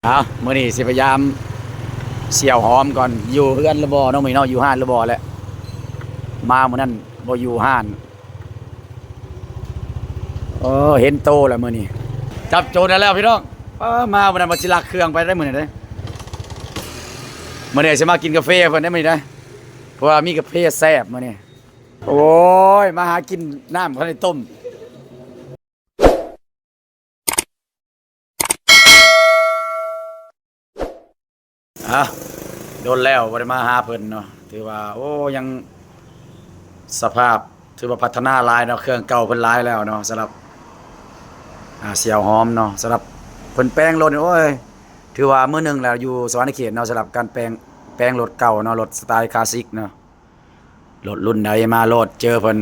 ເອົາ ມື້ນີ້ຊິພະຍາຍາມສ່ຽວຫອມກ່ອນ ຢູ່ເຮືອນຫຼືບໍ່ເນາະ ມື້ນີ້ເນາະ ຢູ່ຮ້ານຫຼືບໍ່ແຫຼະ. ມາມື້ນັ້ນບໍ່ຢູ່ຮ້ານ ເອີ ເຫັນໂຕແລ້ວມື້ນີ້ ຈັບໂຈນໄດ້ແລ້ວພີ່ນ້ອງ. ເອີ ມາມື້ນັ້ນວ່າຊິລັກເຄື່ອງໄປໄດ້ມື້ນີ້ເດ້. ມື້ນີ້ຊິມາກິນກາເຟເພິ່ນໄດ້ມື້ນີ້ໄດ້ ເພາະວ່າມີກາເຟແຊບມື້ນີ້. ໂອ້ຍ ມາຫາກິນນ້ຳເຂົ້າໃນຕົ້ມ. ອ່ະ ດົນແລ້ວບໍ່ໄດ້ມາຫາເພິ່ນເນາະ ຖືວ່າ ໂອ້ ຍັງສະພາບຖືວ່າພັດທະນາຫຼາຍເນາະ ເຄື່ອງເກົ່າເພິ່ນຫຼາຍແລ້ວເນາະ. ສຳລັບ ອ່າ ສ່ຽວຫອມເນາະ ສຳລັບເພິ່ນແປງລົດນີ້ ໂອ້ຍ ຖືວ່າມືໜຶ່ງແລ້ວຢູ່ສະຫວັນນະເຂດເນາະ ສຳລັບການແປງ ແປງລົດເກົ່າເນາະ ລົດສະໄຕລ໌ຄລາສສິກເນາະ. ລົດລຸ້ນໃດມາໂລດ ເຈີເພິ່ນ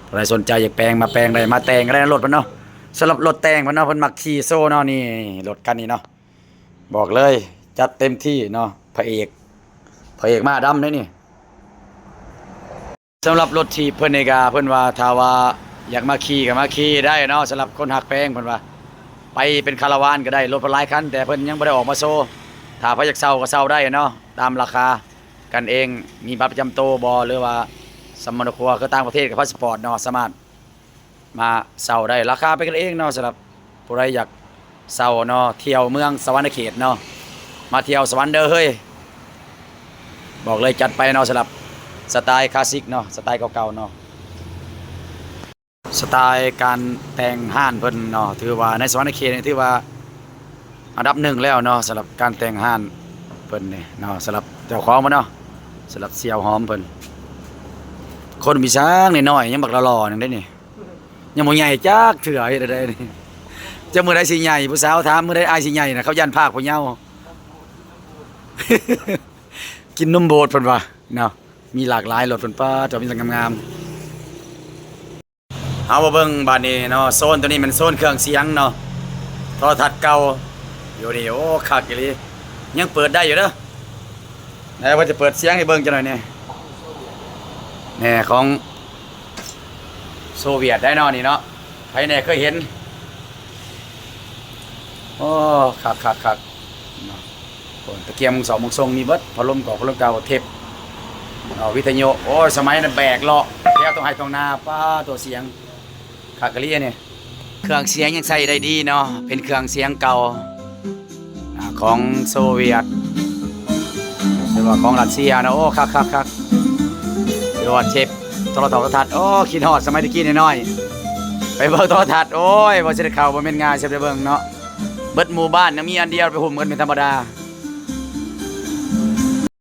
ຜູ້ໃດສົນໃຈຢາກແປງມາແປງໄດ້ ມາແຕ່ງກໍໄດ້ນະ ລົດເພິ່ນເນາະ. ສຳລັບລົດແຕ່ງເພິ່ນເນາະ ເພິ່ນມັກຂີ່ໂຊເນາະ ນີ້ ລົດຄັນນີ້ເນາະ ບອກເລີຍ ຈັດເຕັມທີ່ເນາະ ພະເອກ ພະເອກມ້າດຳເດ້ນີ້. ສຳລັບລົດຖີບເພິ່ນນີ້ກະ ເພິ່ນວ່າຖ້າວ່າຢາກມາຂີ່ກໍມາຂີ່ໄດ້ເນາະ ສຳລັບຄົນຮັກແປງ ເພິ່ນວ່າ ໄປເປັນຄາລາວານກໍໄດ້. ລົດເພິ່ນຫຼາຍຄັນ ແຕ່ເພິ່ນຍັງບໍ່ໄດ້ອອກມາໂຊ ຖ້າໃຜຢາກເຊົ່າກໍເຊົ່າໄດ້ເນາະ ຕາມລາຄາ ກັນເອງ ມີບັດປະຈຳໂຕບໍ່ ຫຼືວ່າສຳມະໂນຄົວ ຄືຕ່າງປະເທດກັບພາສປອດເນາະ ສາມາດມາເຊົ່າໄດ້ ລາຄາເປັນກັນເອງເນາະ. ສຳລັບຜູ້ໃດຢາກເຊົ່າເນາະ ທ່ຽວເມືອງສະຫວັນນະເຂດເນາະ ມາທ່ຽວສະຫວັນເດີເຮີຍ ບອກເລີຍ ຈັດໄປເນາະ. ສຳລັບສະໄຕລ໌ຄລາສສິກເນາະ ສະໄຕລ໌ເກົ່າໆເນາະ. ສະໄຕລ໌ການແຕ່ງຮ້ານເພິ່ນເນາະ ຖືວ່າໃນສະຫວັນນະເຂດນີ້ຖືວ່າອັນດັບໜຶ່ງແລ້ວເນາະ ສຳລັບການແຕ່ງຮ້ານເພິ່ນນີ້ເນາະ. ສຳລັບເຈົ້າຂອງເພິ່ນເນາະ ສຳລັບສ່ຽວຫອມເພິ່ນ ຄົນມີຊ້າງນ້ອຍໆ ຍັງບັກຫຼໍ່ໆ ໜຶ່ງເດ້ນີ້ ຍັງບໍ່ໃຫຍ່ຈັກເທື່ອ ເຮັດໃດນີ້. ຈັກມື້ໃດຊິໃຫຍ່ ຜູ້ສາວຖາມ ມື້ໃດອ້າຍຊິໃຫຍ່ນະ ເຂົາຢ້ານພາກຜູ້ເຍົາ ກິນນົມໂບດເພິ່ນວ່າເນາະ. ມີຫຼາກຫຼາຍລົດເພິ່ນ ປາດ ມີແຕ່ງາມໆ. ເຮົາມາເບິ່ງບາດນີ້ເນາະ ໂຊນໂຕນີ້ແມ່ນໂຊນເຄື່ອງສຽງເນາະ ໂທລະທັດເກົ່າຢູ່ນີ້. ໂອ້ ຄັກອີ່ຫຼີ ຍັງເປີດໄດ້ຢູ່ເດີ. ແລ້ວເພິ່ນຈະເປີດສຽງໃຫ້ເບິ່ງຈັກໜ້ອຍແດ່ ແນ່ ຂອງໂຊວຽດໄດ໋ເນາະ ນີ້ເນາະ. ໃຜແນ່ເຄີຍເຫັນ? ໂອ້ ຄັກໆໆ ເນາະ. ໂອ້ ຕະກຽມສອງໂມງຊົງມີເບິດ ພັດລົມເກົ່າ ພັດລົມເກົ່າ ເທບ ເອົາ ວິທະຍຸ. ໂອ້ຍ ສະໄໝນັ້ນແບກເລາະແຖວຕົງໄຮ່ຕົງນາ ປ້າ ຕົວສຽງຄັກອີ່ຫຼີນີ້. ເຄື່ອງສຽງຍັງໃຊ້ໄດ້ດີເນາະ ເປັນເຄື່ອງສຽງເກົ່າ ອາ ຂອງໂຊວຽດ ຫຼືວ່າຂອງຣັດເຊຍເນາະ. ໂອ້ ຄັກໆໆ ຫຼືວ່າເທບໂທລະທັດ. ໂອ້ ຄິດຮອດສະໄໝແຕ່ກີ້ນ້ອຍໆ ໄປເບິ່ງໂທລະທັດ. ໂອ້ຍ ວ່າຊິໄດ້ເຂົ້າ ບໍ່ແມ່ນງ່າຍ ຊິໄດ້ເບິ່ງເນາະ. ເບິດໝູ່ບ້ານຍັງມີອັນດຽວໄປຫຸ້ມກັນເປັນທຳມະດາ.